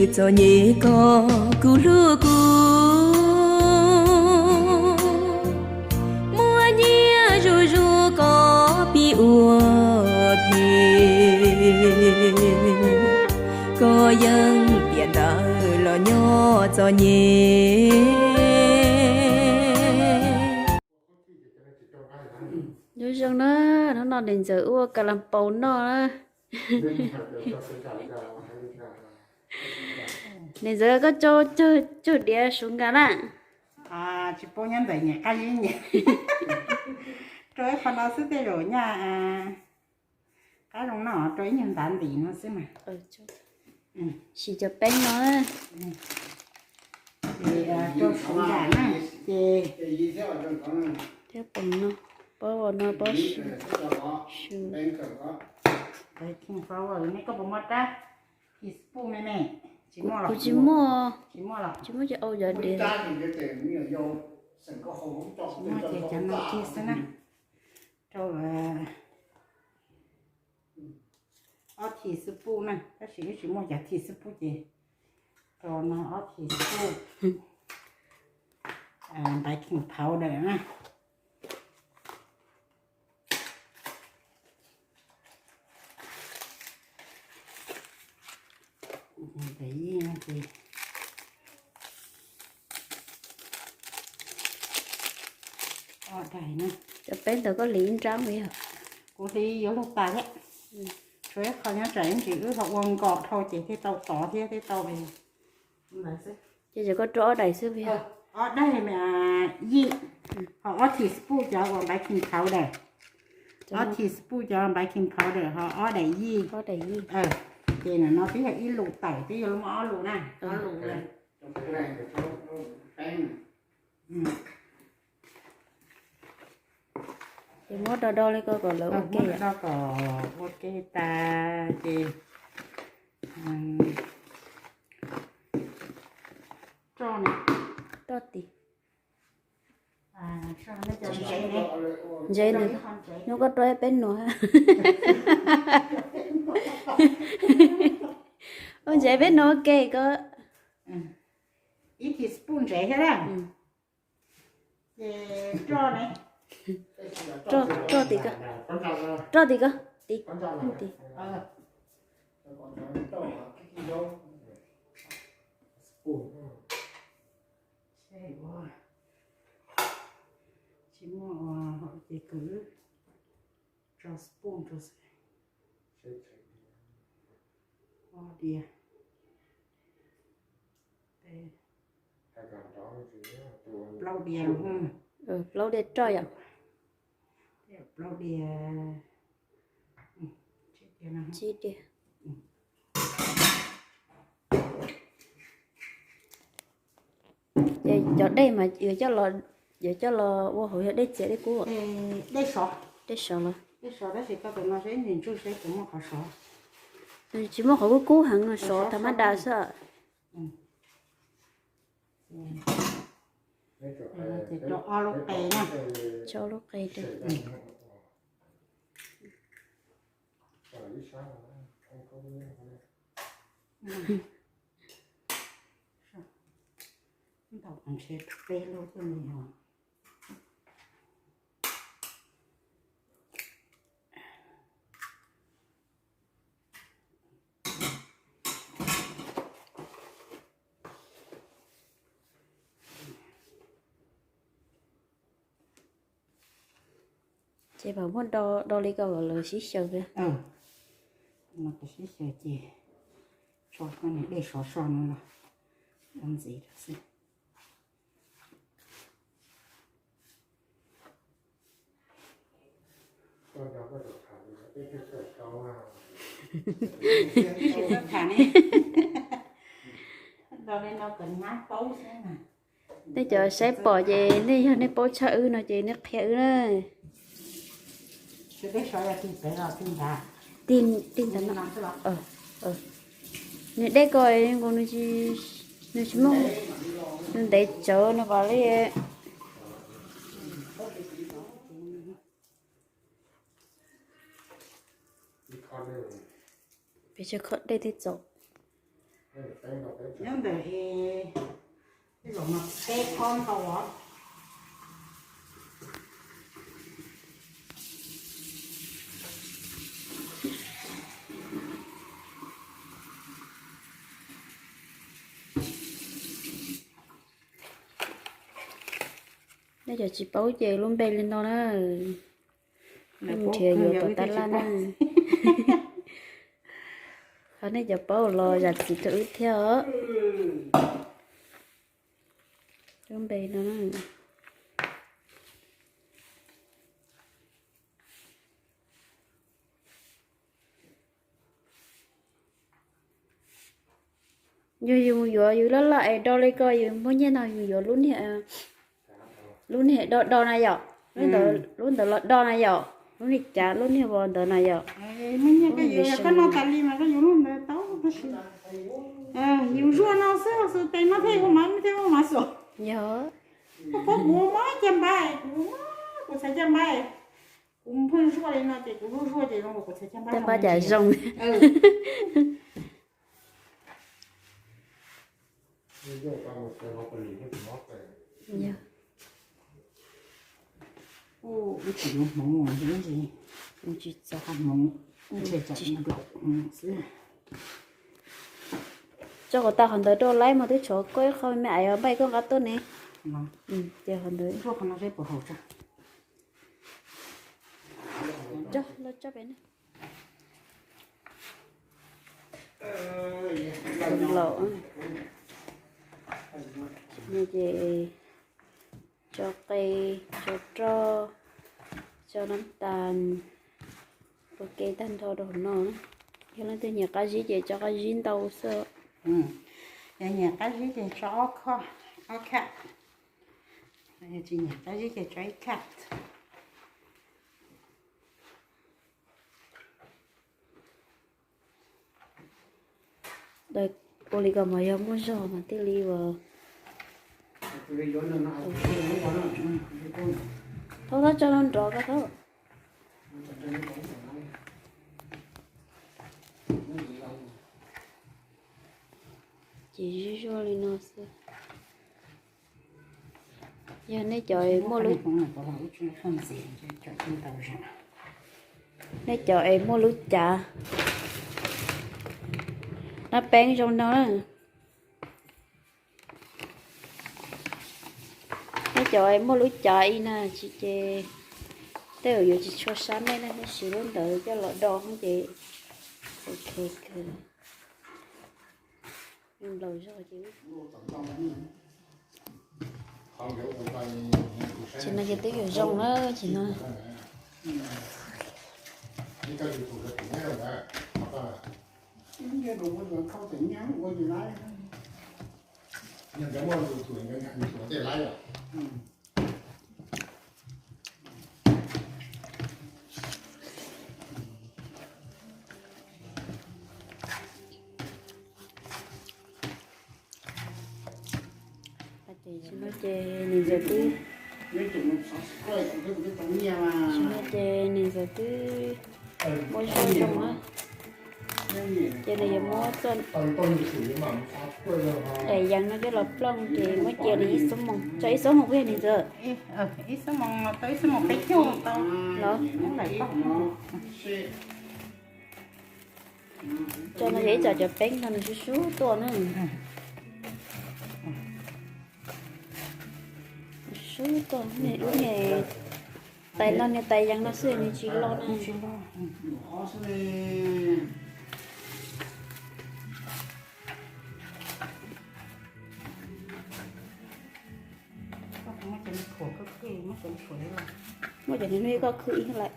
Txom nyem koj kuj hlub kuv, muaj nyiaj zuj zus koj pib ua phem, koj yeej tiam ntawd los nyob txom nyem. Nyob zoo na, hnub no niam ntxawm ua kas las paus noj na. Niam ntxawm koj tso cog diav suv nkas na. Tsis paub nyob ntawm nyiam qab zib nyiam. Rau ib qho no xwb tej zaum nyaj qab zoo no rau ib nyuag ntav ntim no xwb mas. Siv cov peeb no. Ces rau suv nkas na, ces thiab pom no, pob no pob su. Baking flour ne, koj puas muaj rab teaspoon me me? Tsis muaj los? Kuv tsis muaj. Tsis muaj los? Tsis muaj ces au yov diav. Tsis muaj ces cov no kiag xwb na. Rau ob teaspoon na, tab sis wb tsis muaj cov teaspoon ces rau no ob teaspoon baking powder na. Cov peeb ntawd koj hliv ib nrab li yog? Kuv hliv yuav luag tas thiab. Tshuav ib qho nyob tsam ib ntsis wb ho ua nkos dhau ces thiaj tau tov thiab thiaj tau. Ces koj rau ob daim xwb yog? Ob daim yij, ho ob teaspoon cov uas baking powder. Ob teaspoon cov baking powder ho ob daim yij. Ces nim no twb yog ib lus tawm twb yog muaj ob lus na, ob lus. Ces muab do do li ko kom lawv ua ke, do kom ua ke tas ces roj tim. Ntsev nws, hnub koj rau peb nuav. Ua ntsev peb nuav ke ko. Ib teaspoon ntsev thiab na. Roj tim ko, roj tim ko, tim. Tsis muaj ces kwv tso spoon rau xwb. Ob diav, plaub diav, plaub diav roj yom. Plaub diav, tsib diav. Ces cov dej mas yuav coj los, yuav coj los ua hauv yog dej txias dej kub? Dej sov. Dej sov los? Dej sov tab sis koj tus no seb ntsis ntsuj seb puas muaj qhov sov. Tsis muaj qhov kub kub heev, sov tag mab da xwb. Ces rau ob lub qe na. Rau ob lub qe rau. Ntaus ntshe peb lub thiaj li yog. Ces mam muab do do li ko kom lawv sib xyaw. Sib xyaw ces tso koj niag dej sov so no los ua ntxiv rau xwb. Nej cov saib pom ces nej yog nej paub tshaj wb no ces nej qhia wb na. Tij ntawd no, nws dej ko nkaus, nws tsis muaj, nws ntev tsawv no pas li. Peb tsawg kho dej thiaj txaus. Nyob ntawm e, tej zaum mas peb khob ntau os. Nej cov tsis paub ces lub npe li no na. Nrhiav yuav tom tab laj na. Qhov nej cov paub los zam txim rau wb thiab os. Lub npe no na. Yog yus mus yuav yus loj loj es do li ko yus muaj nyiaj no yus yuav lub niag, lub niag do do na yom. Lub ntawd los do na yom. Lub niag cav lub niag vos ntawd na yom. Muaj nyiaj koj yuav, yog koj noj tas li mas koj yuav lub ntawd tau tab sis yus zuaj no xwb, xwb tes no thiaj ua mas thiaj ua mas xwb. Yog. Koj pom kuv mob caj npab, kuv mob, kuv txhais caj npab, kuv pheej zuaj li no ces kuv zuaj zuaj ces zoo kuv txhais caj npab zoo. Ib tsis yuav hmoov ib tsis txog hmoov, ntshe tsam nplaum xwb. Tso kom tau qhov ntawd rau laib mas twb tshuav koj ib qho me me ais npaj koj nqa tuaj ne. Ces qhov ntawd. Laus no ces tso qe, tso roj, tso nab tas, ua ke tag nrho rau hauv no. Yog leej twg nyiam qab zib ces tso qab zib ntau xwb. Yog nyiam qab zib ces tso ob khab, ob khab. Yog tsis nyiam qab zib ces tso ib khab. Ua li ko mas yog muaj zog mas thiaj li ua. Thaub, thaub tso nrov ko thaub. Ces zuj zuaj li no xwb. Yog nej cov muaj lub, nej cov es muaj lub cav, nab peeb zoo no. Nej cov es muaj lub cav ib na tsis ces tej zaum yuav tsis tshua sab nej na, nej siv lub ntawd coj los do ces ok kawg. Nplaum zog ces. Ces no ces twb yuav zoo na ces no. Ces no ces nws ntxawm twb, no ces nws ntxawm twb muab zog zoo na. Ces nws yuav muab txoj daim yees no coj los plooj ces muab cia nws ib xuab moos, tso ib xuab moos puas yog nws ntxawm? Ib xuab moos tau ib xuab moos peb caug tau los. Tso no yog ib tsam cov peeb no nws sub sub tuaj na. Sub tuaj, niag ub niag tais no niag tais yees no xwb nws tsis lo na. Muab cov niag no koj khwb ib lawm.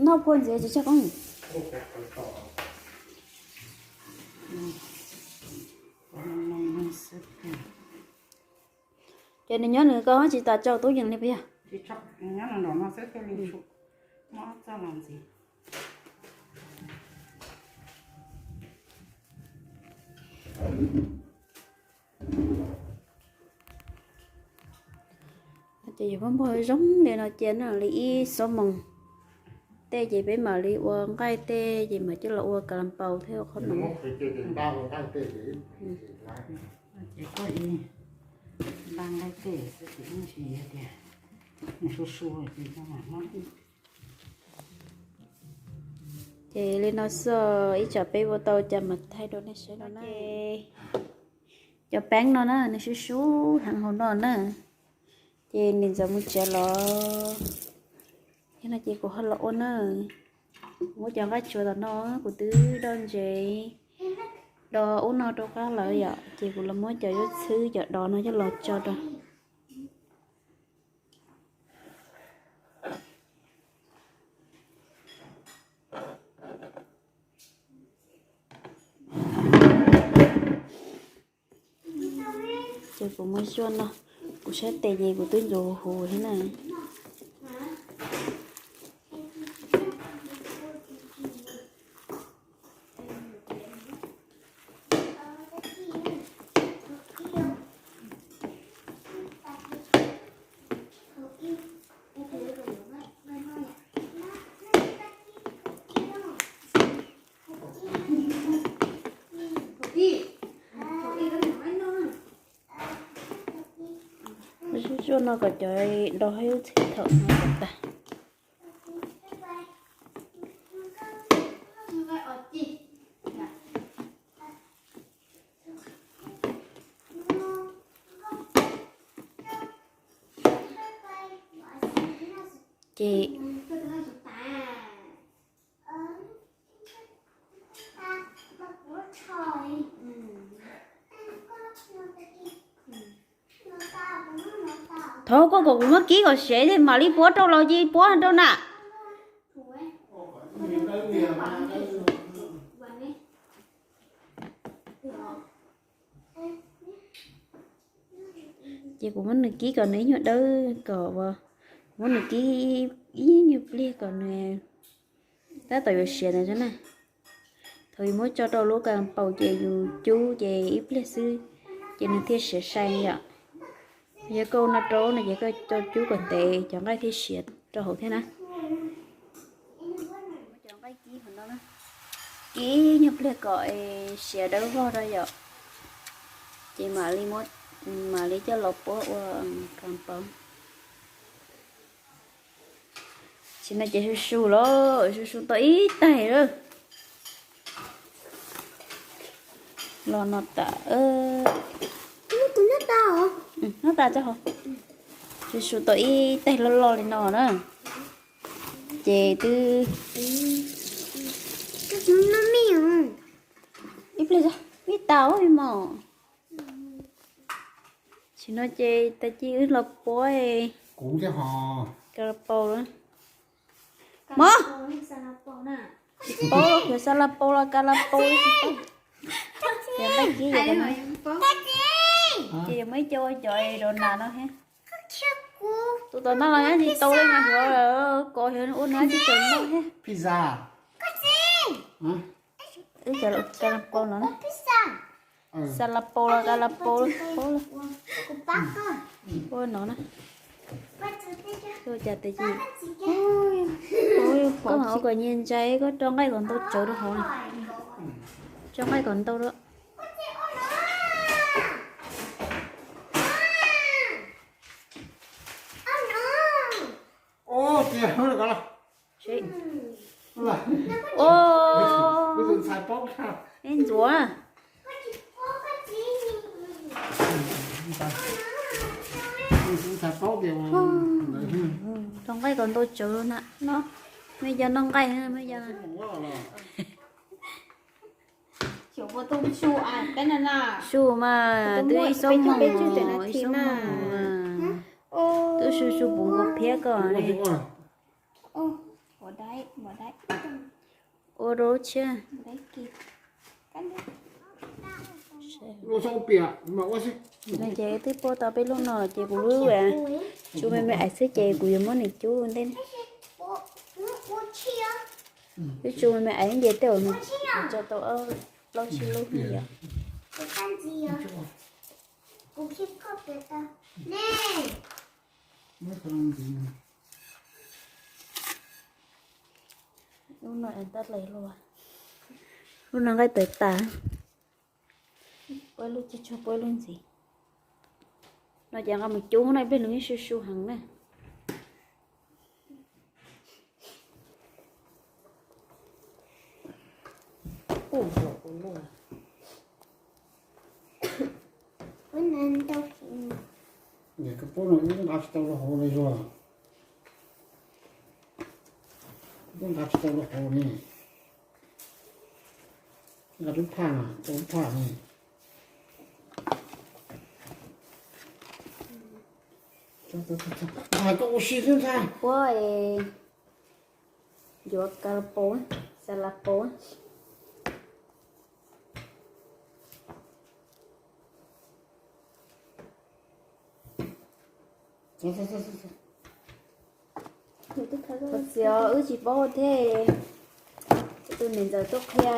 Noj phua ntxiv tsis tshaj koob. Ces nws nyob nws ko tsis tas tso tub yees li puas yog? Ces yus muab npog zoo li no cia na li ib xuab moos tej ces peb mam li ua nqaij tej ces mam coj los ua kas las npaus thiab ua qhob noom. Ces li no xwb, ib tsam peb ua tau cas mam thaij rau nej saib no na. Cov peeb no na nws sub sub heev hauv no na, ces nws ntxuav mus tsev los. Yog no ces kuv ho los ua na. Kuv muab cov nqaij tsuav tom no, kuv twb do ntsev do ub no rau qab lawm yom, ces kuv los muab cov yuav txhwb cov dov no coj los tso rau. Ces kuv muab zuaj no, kuv saib tes ces kuv twb ntxuav huv huv thiab na. Zuaj zuaj no kom cov do hab ub txhij thaum no kom tag. Ces thov koj kom kuv muab kib kom sev thiaj mam li puab rau los ces puab rau na. Ces kuv muab nws kib kom nws ib nyuag dawb kom, kuv muab nws kib ib nyuag pliag kom nws tab tom yuav siav ntawd na. Thaum yus muab tso rau lub kas paus ces yus cub ces ib pliag xwb ces nws thiaj siav sai yom. Yog koj ua no rau no ces koj cub kom ntev cov nqaij thiaj siav rau hauv thiab na. Cov nqaij kib hauv no, kib nyuag pliag kom siav dawb vog rau yom, ces mam li, mam li coj los puab ua kas paus. Tam sim no ces su su lawm, su su tau ib taig lawm. Los no tas, noj tas tso, su su tau ib taig loj loj li no na. Ces twb ib pliag, vij tas li mos. Tam sim no ces tag kis wb los puab kas paus lawm mog. Tsis paub, yuav xa la paus los kas la paus tsis paub. Yog nqaij kib, ces yuav muab ib co ua cov rau nas no thiab. Tus tom no los nyob tsis tau li mas yuav kom yuav ua no tsis tau noj thiab. Pizza. Wb cov kas la paus no na. Xa la paus los kas la paus, paub los. Ua no na. Ua cas tes ci. Koj mas ua kom nyias ntsais, koj tso nqaij kom ntau tsawv rau hauv na. Tso nqaij kom ntau rau. Ua, ntxuav. Tso nqaij kom ntau tsawv na no. Mej cov noj nqaij, mej cov. Su mas twb ib xuab moos, ib xuab moos, twb su su puv nkaus phiab koj li. Ua rau tshiab. Ces twb puab tau peb lub no ces kuv lub tsu me me ais xwb ces kuv yuav muab nws cub ua ntej. Lub tsu me me ais nce tej uas nws tso tau plaub tsib lub yom. Lub no tab lais luaj, lub no nqaij tawv tas. Puab lub cig tsuag puab lub ntxiv. No ces nqa mus cub no ib pliag nws yeej su su heev na. Ua luaj. Koj puab no wb nqa tsis tau rau hauv li os. Wb nqa tsis tau rau hauv li. Nqa lub phaj na, tau lub phaj na. Ntxhais, koj ua si xwb ntxhais. Puab yuav ka la pau, xa la pau. Txhob txia, wb tsis paub thiab. Tus niam ntxawm tuaj qhia,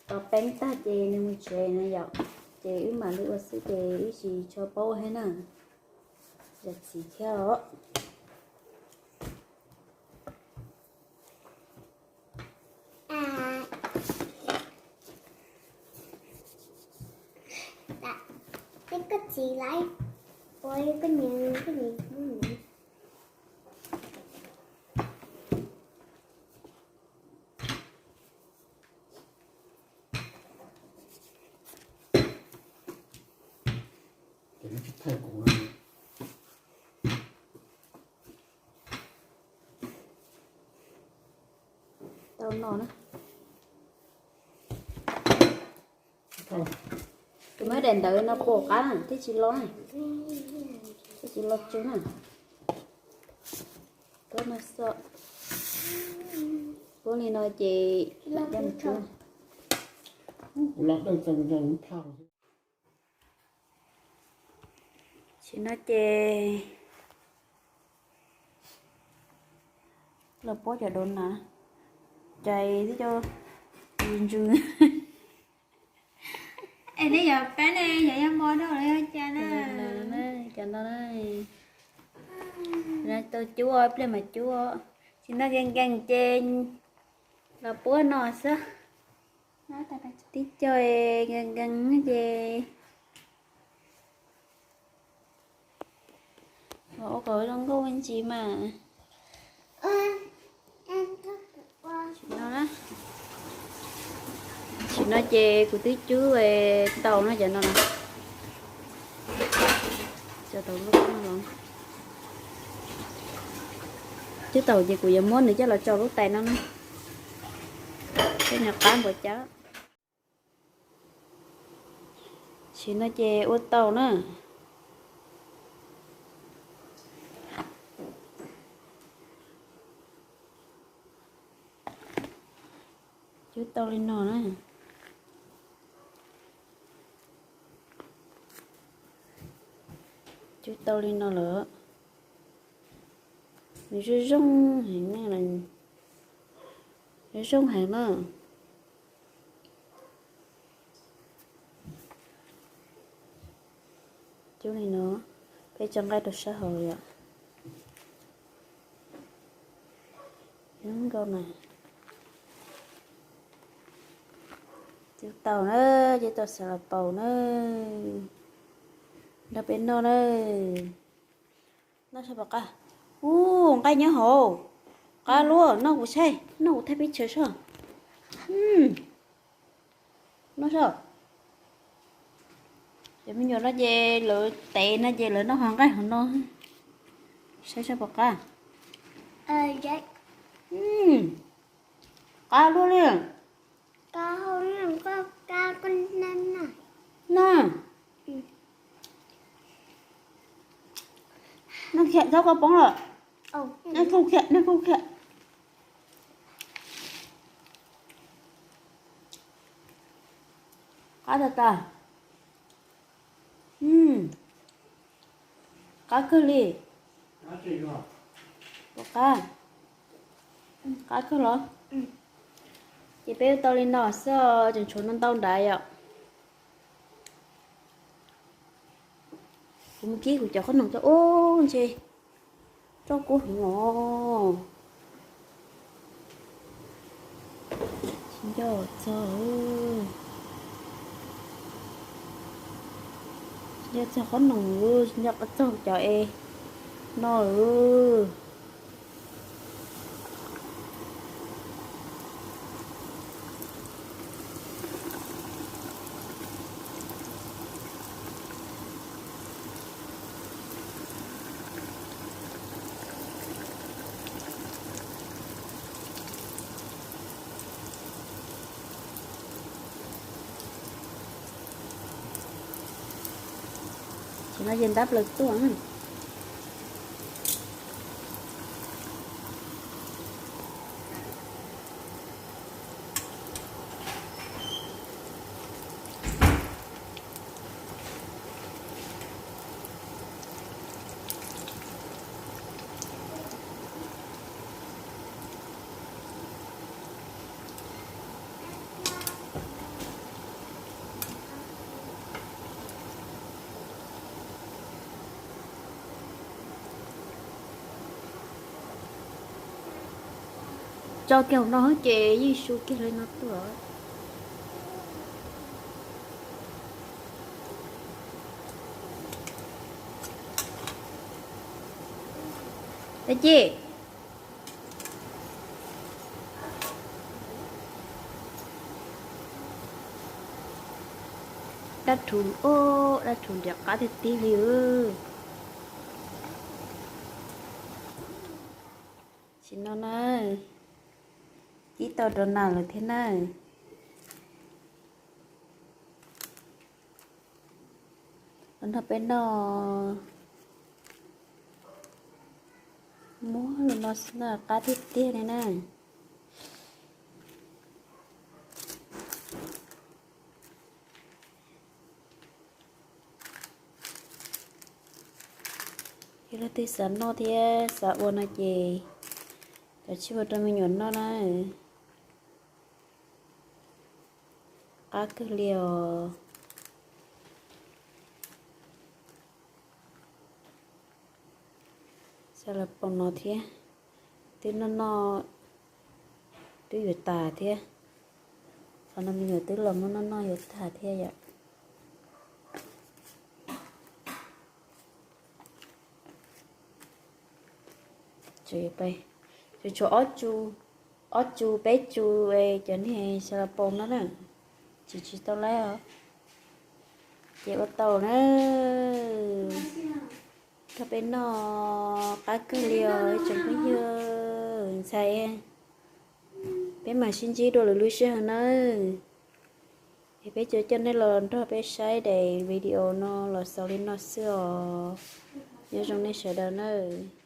tos peeb tag ces nws mus tsev no yom. Ces wb mam li ua xwb ces wb tsis tshua paub thiab na. Zam txim thiab os. Koj txiv lawv ua koj niam koj niam. Ces nws tsis thaij kuv no. Tau no na. Tus muab daim ntawv no pom qab na thiaj tsis lo na. Thiaj tsis lo tsw na. Koj no xwb. Puab li no ces coj mus tsw. Kuv los dawj tau lub phaj. Tam sim no ces los puab cov dov na, cais twb coj ntsws. Es nej yog pab ne, yog yog mo dog los yog cas na? Cas no na, tau cub ib pliag mas cub. Tam sim no nkees nkees ces los puab no xwb. Tib co nkees nkees ces ua kom zoo nkauj me ntsis mas. Tam sim no ces kuv twb cub tau no cov no. Cov tau lub no los cub tau ces kuv yuav muab nws coj los tso lub tais no na. Tej no qab npaum cas. Tam sim no ces ua tau na. Cub tau li no na. Cub tau li no lawm. Nws zoo zoo heev, zoo zoo heev na. Cub li no, peb tso nqaij rau sab hauv yom. Zoo nkauj na. Cub tau na, cub tau xav los paus na. Nrog peb noj na. Noj sab puas qab? Ub, nqaij nyob hauv. Qab luaj, noj kuv saib, noj kuv thaij peb tshawv soj. Noj soj. Cov me nyuam no ces lawv tev no ces lawv noj hauv nqaij hauv no. Saib sab puas qab. Qab luaj li. Noj, noj kiag txhob koj poob lawm. Noj kiag, noj kiag. Qab tas tas. Qab kawg li. Puas qab? Qab kawg los? Ces peb ua tau li no xwb, tseem tshuav no ntau nrad yom. Kuv mus kib kuv cov qhob noom tso ub ntshe roj kub heev os. Tsis nco txog, tsis nco txog qhob noom, tsis nco txog cov es no. Ces no ces ntab plaws tuaj. Tso kiag hauv no ces yeej su kiag li no tuaj. Dab Ci, dab rhuv, dab rhuv nriam qab tiag tiag li. Sim no na, kib tau rau nas lawm thiab na. Los nrog peb noj, muab los no xwb na, qab tiag tiag li na. Yog leej twg xav noj thiab xav ua no ces cov tsij ua rau me nyuam noj na. Qab kawg li os. Xav los pom no thiab, twb noj noj twb yuav tas thiab. Qhov no me nyuam twb los muab noj noj yuav tas thiab yom. Tshuav ob tsu peb tsu, cov niag xav los pom no na, tsis tsis tau laib os. Ces ua tau na, nrog peb noj, qab kawg li os tsoom phooj ywg ntxhais. Peb mam sib ntsib dua lwm lub sij hawm nawb. Es peb cov coj nej los nrog peb saib daim video no los xaus li no xwb os. Nyob zoo nej sawv daws nawb.